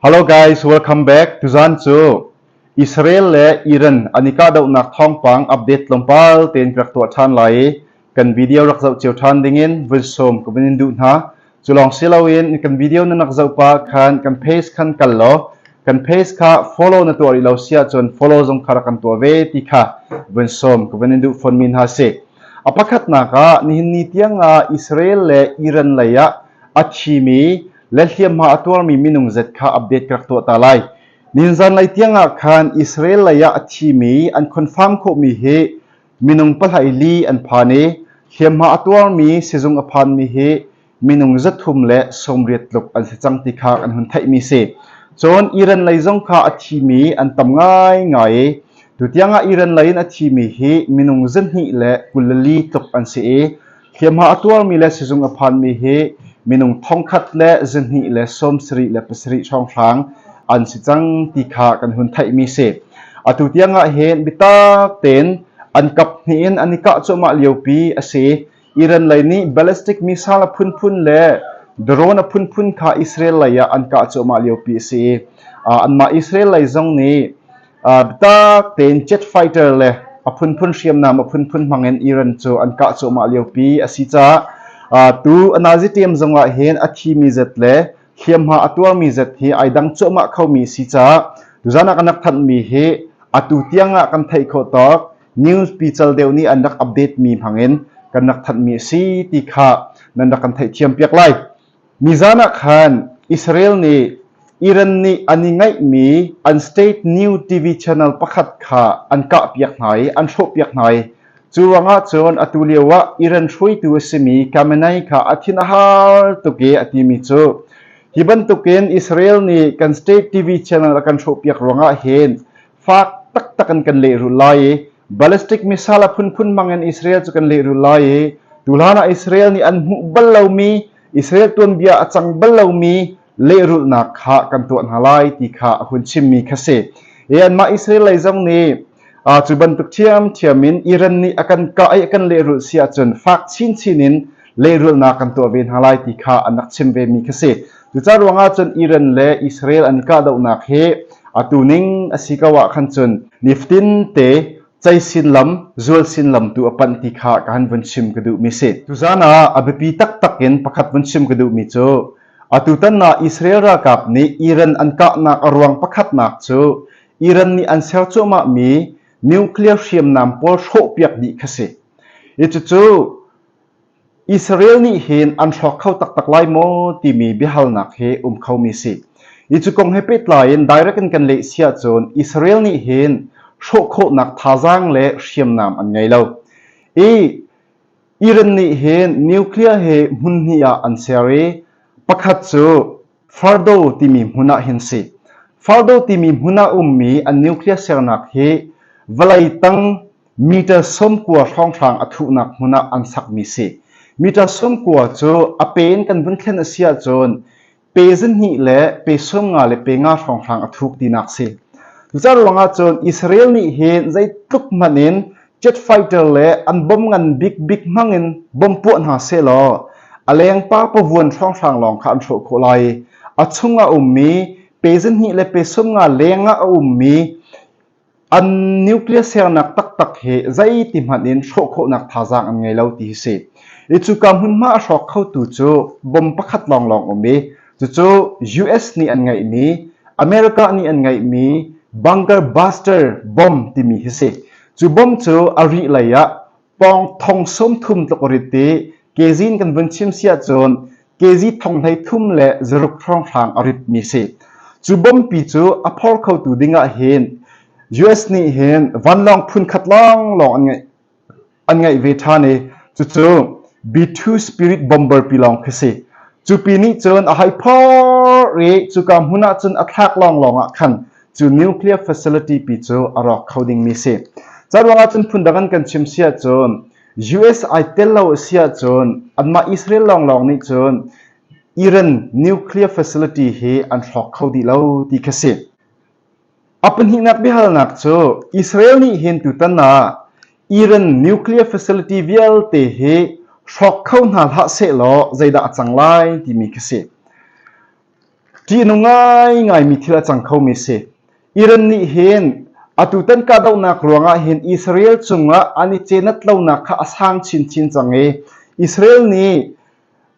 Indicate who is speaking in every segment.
Speaker 1: Hello guys, welcome back. Tuzan cu Israel le Iran an i kahdohnak thawngpang update tlawmpal tein ka rak tuah ṭhan lai i kan video rak zoh cio ṭhan dingin vun sawm ka vun in duh hna. Cu lawng si loin kan video nan rak zoh pah khan kan page khan kal law kan page kha follow na tuah rih lo si ahcun follow zong kha rak kan tuah ve ti kha vun sawm ka vun in duh fawnmi hna si. A pakhatnak ah nihin ni tiangah Israel le Iran lei ah a thimi le hliamhma a tuarmi minung zet kha update ka rak tuah ta lai. Nihin zanlei tiangah khan Israel lei ah a thimi an confirm khawhmi hi minung pahlai li an phan i hliamhma a tuarmi sizung a phanmi hi minung zathum le sawmriat tluk an si cang ti kha kan hun theihmi si. Cun Iran lei zong kha a thimi an tam ngaingai i tutiang ah Iran lei in a thimi hi minung zahnih le 24 tluk an si i Hliamhma a tuarmi le sizung a phanmi hi minung thongkhat le zahnih le 77 hrawnghrang an si cang ti kha kan hun theihmi si. Atu tiang ah hin biatak tein an kap hnih in an i kah cuahmah liopi a si. Iran lei nih ballistic missile a phunphun le drone a phunphun kha Israel lei ah an kah cuahmah liopi a si i anmah Israel lei zong nih Biatak tein jet fighter le a phunphun hriamnam a phunphun hmangin Iran cu an kah cuahmah liopi a si caah tu a nazi team zongah hin a thimi zat le hliamhma a tuarmi zat hi ai dang cuahmah khomi a si caah tuzan ah kan rak thanhmi hi atu tiang ah kan theih khawh tawk news pical deuh nih an rak update mi hmangin kan rak thanhmi a si ti kha nan rak kan theihthiam piak lai. Nizan ah khan Israel nih Iran nih an i ngaihmi an state new TV channel pakhat kha an kahpiak hna i an hrawhpiak hna i cu ruangah cun atu lio ah Iran hruaitu a simi Khamenei kha a thin a har tuk i a timi cu hi bantukin Israel nih kan state TV channel a kan hrawhpiak ruangah hin fak taktak in kan lehrulh lai i ballistic missile a phunphun hmangin Israel cu kan lehrulh lai i tuhlan ah Israel nih an hmuh bal lomi Israel tuanbia a cang bal lomi lehrulhnak kha kan tuah hna lai ti kha a hun chimmi kha si. I anmah Israel lei zong nih cu bantuk ṭhiamṭhiam in Iran nih a kan kah i a kan lehrulh si ahcun fak chinchin in lehrulhnak kan tuah ve hna lai ti kha an rak chim vemi kha si. Cucaah ruangah cun Iran le Israel an i kahdohnak hi atu ning a si ko ah khan cun nifatin te ceisin lam, zualsin lam tu a panh ti kha ka han vun chim ka duhmi si. Tuzan ah a biapi taktak in pakhat vun chim ka duhmi cu atutan ah Israel ralkap nih Iran an kahnak a ruang pakhatnak cu Iran nih an ser cuahmahmi nuclear hriamnam pawl hrawhpiak dih kha si. Hi cucu Israel nih hin an hrawk kho taktak lai maw timi biahalnak hi um khomi si. Hi cu kong he pehtlai in direct in kan leh si ahcun Israel nih hin hrawh khawhnak thazaang le hriamnam an ngei lo. I Iran nih hin nuclear hi hmun hnih ah an ser i pakhat cu Fardo timi hmun ah hin si. Fardo timi hmun ah ummi an nuclear sernak hi vawlei tang Meter 90 hrawnghrang a thuhnak hmun ah an sakmi si. Meter 90 cu a pe in kan vun thlen a si ahcun pe zahnih le pe 50 le pe nga hrawnghrang a thuk tinak si. Cucaah ruangah cun Israel nih hin zeitluk hmanh in jet fighter le an bom ngan bikbik hmang in bom puah hna sehlaw a lengpa pavuan hrawnghrang lawng kha an hrawh khawh lai i a chung a ummi pe zahnih le pe 50 leng ah a ummi An nuclear sernak taktak hi zeiti hmanh in hrawh khawhnak thazaang an ngei lo ti hi si. I cuka hmunhma a hrawk khotu cu bom pakhat lawnglawng um i cucu US nih an ngeihmi, America nih an ngeihmi bunker buster bomb timi hi si. Cu bomb cu a rih lei ah pawng thong 30 tluk a rit i kezin kan vun chim si ahcun kezi thong 33 le zaruk hrawnghrang a ritmi si. Cu bompi cu a phor khotu ding ah hin US nih hin vanlawng phun khat lawnglawng an ngeih an ngeih ve ṭhan i cucu B-2 Spirit bomber pi lawng khi si. Cu pi nih cun a hei phor i cuka hmun ah cun a thlak lawnglawng ah khan cu nuclear facility pi cu a rawk kho dingmi si. Ca ruangah cun phundang an kan chim si ahcun US ai tel lo a si ahcun anmah Israel lawnglawng nih cun Iran nuclear facility hi an hrawk kho dih lo ti kha si. A pahnihnak biahalnak cu Israel nih hin tutan ah Iran nuclear facility vialte hi hrawk kho hna hlah sehlaw zeidah a cang lai timi kha si. Ṭihnung ngaingaimi thil a cang khomi si. Iran nih hin atutan kahdohnak ruangah hin Israel cungah an i cenat lonak kha a sang chinchin cang i Israel nih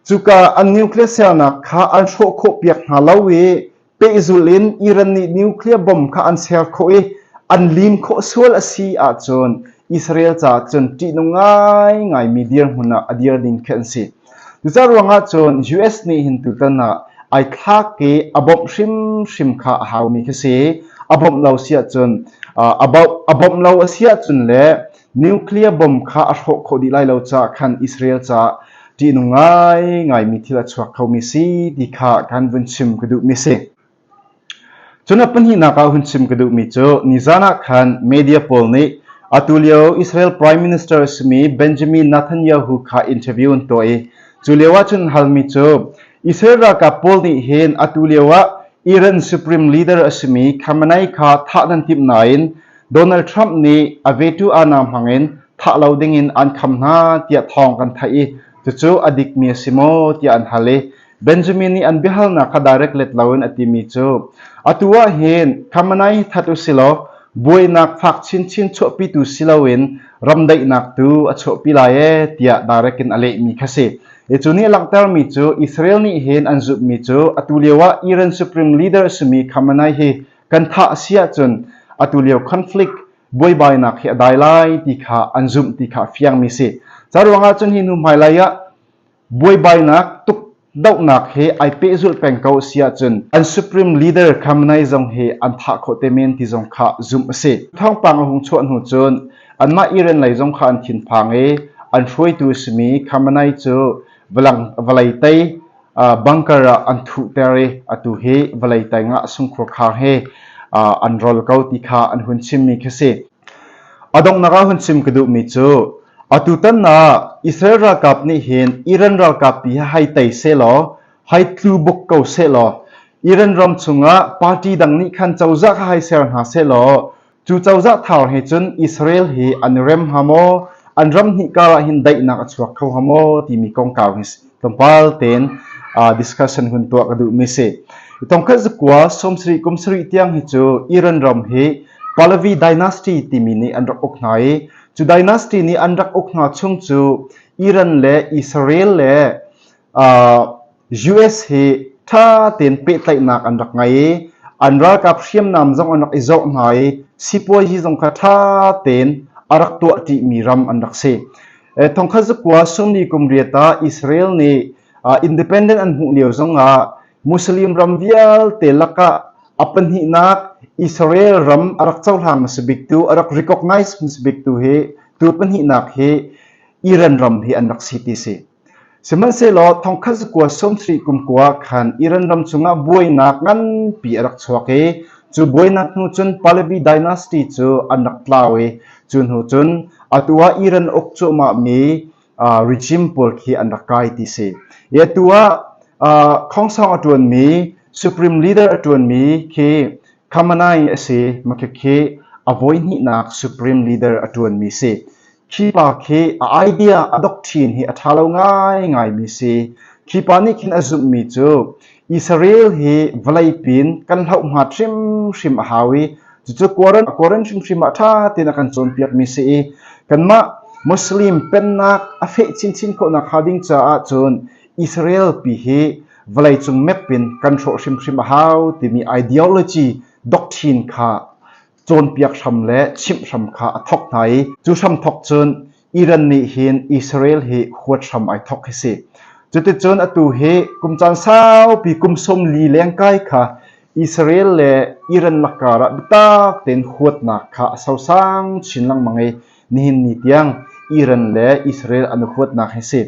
Speaker 1: cuka an nuclear sernak kha an hrawh khawh piak hna lo i pehzulh in Iran nih nuclear bomb kha an ser khawh i an lim khawh sual a si ahcun Israel caah cun ṭihnung ngaingaimi dirhmun ah a dir ding khi an si. Cucaah ruangah cun US nih hin tutan ah ai thlak i a bawmh hrimhrim kha a haumi khi si. A bawmh lo si ahcun a bawmh lo a si ahcun le nuclear bomb kha a hrawh khawh dih lai lo caah khan Israel caah ṭihnung ngaingaimi thil a chuak khomi si ti kha kan vun chim ka duhmi si. Cun a pahnihnak ah hun chim ka duhmi cu nizan ah khan media pawl nih atu lio Israel Prime Minister a simi Benjamin Netanyahu kha interview an tuah i cu lio ah cun halmi cu Israel ralkap pawl nih hin atu lio ah Iran Supreme Leader a simi Khamenei kha thah nan timh nain Donald Trump nih a veto aana hmangin thah lo dingin an kham hna tiah thawng kan theih i cucu a dikmi a si maw tiah an hal i Benjamin nih an biahalnak kha direct let loin a timi cu atu ah hin Khamenei hi that usilaw buainak fak chinchin chuahpitu si loin ramdaihnak tu a chuahpi lai ee tiah direct in a lehmi kha si. I cu nih a langhtermi cu Israel nih hin an zumhmi cu atu lio ah Iran Supreme Leader a simi Khamenei hi kan thah a si ahcun atu lio conflict buaibainak hi a dai lai ti kha an zumh ti kha a fiangmi si. Ca ruangah cun hi hnu hmailei ah Buaibainak tukdohnak he ai pehzulh peng ko a si ahcun an Supreme Leader Khamenei zong hi an thah khawh te men ti zong kha zumh a si. Thawngpang a hung chuah hnu cun anmah Iran lei zong kha an thinphang i an hruaitu a simi Khamenei cu vawlei tei bunker ah an thuhter i atu hi vawlei teng ah sungkhur khar he an rol ko ti kha an hun chimmi khi si. A donghnak ah hun chim ka duhmi cu atutan ah Israel ralkap nih hin Iran ralkap pi hi hei tei sehlaw, hei tlu buk ko sehlaw, Iran ram chungah party dang nih khan cozah kha hei ser hna sehlaw, cu cozah thar he cun Israel hi an i rem hnga maw, an ram hnih kar ah hin daihnak a chuak kho hnga maw timi kongkau hi tlawmpal tein discussion hun tuah ka duhmi si. Thongkhat zakua sawmsarih kum sarih tiang hi cu Iran ram hi Pahlavi dynasty timi nih an rak uk hna i cu dynasty nih an rak uk hna chung cu Iran le Israel le US hi ṭha tein pehtlaihnak an rak ngei i an ralkap hriamnam zong an rak i zoh hna i sipuazi zong kha ṭha tein a rak tuah ṭihmi ram an rak si. Thongkhat zakua sawmli kum riat ah Israel nih independent an hmuh lio zongah Muslim ram vialte lakah A pahnihnak, Israel ram a rak cohlang hmasa biktu, a rak recognize hmasa biktu hi tu pahnihnak hi Iran ram hi an rak si ti si. Sihmanhsehlaw thongkhat zakua sawmsarih kum kua khan Iran ram chungah buainak nganpi a rak chuak i cu buainak hnu cun Pahlavi dynasty cu an rak tlau i cu hnu cun atu ah Iran uk cuahmahmi regime pawl khi an rak kai ti si. I atu ah khongsong a ṭuanmi Supreme Leader a ṭuanmi khi Khamenei a si. Makhikhi a voihnihnak Supreme Leader a ṭuanmi si. Khi pa khi a idea a doctrine hi a ṭha lo ngaingaimi si. Khi pa nih khin a zumhmi cu Israel hi vawlei pin kan hloh hmat hrimhrim a hau i cucu Quran, Quran hrimhrim ah ṭha tein a kan cawnpiakmi si i kanmah Muslim pennak a feh chinchin khawhnak hnga ding caah cun Israel pi hi vawleicung map in kan hrawh hrimhrim a hau timi ideology doctrine kha cawnpiak hram le chimh hram kha a thawk hna i cu hram thawk cun Iran nih hin Israel hi huat hram ai thawk hi si. Cuticun atu hi kum caan saupi kum 40 lengkai kha Israel le Iran lakar ah biatak tein huatnak kha a sosang chin lengmang i nihin ni tiang Iran le Israel an i huatnak hi si.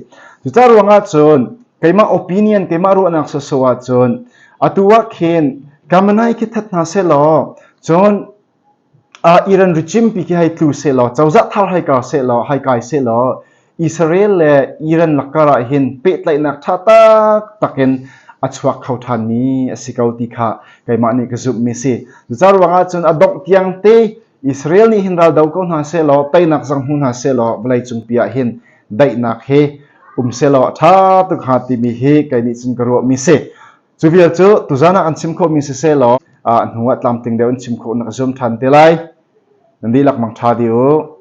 Speaker 1: Cucaah ruangah cun keimah opinion keimah ruahnak sawsawh ahcun atu ah khin Khamenei khi that hna sehlaw cun Iran regime pi khi hei tlu sehlaw cozah thar hei kar sehlaw hei kai sehlaw Israel le Iran lakar ah hin pehtlaihnak ṭha taktak in a chuak kho ṭhanmi a si ko ti kha keimah nih ka zumhmi si. Cucaah ruangah cun a dongh tiang te Israel nih hin ral do ko hna sehlaw teinak zong hmu hna sehlaw vawleicung pi ah hin daihnak hi um sehlaw a ṭha tuk hnga timi hi kei nih cun ka ruahmi si. Cu vial cu tuzan ah kan chim khawhmi siseh law a hnu ah tlamtling deuh in chim khawh na ka zuam ṭhan te lai. Nan dihlak mang ṭha dih u.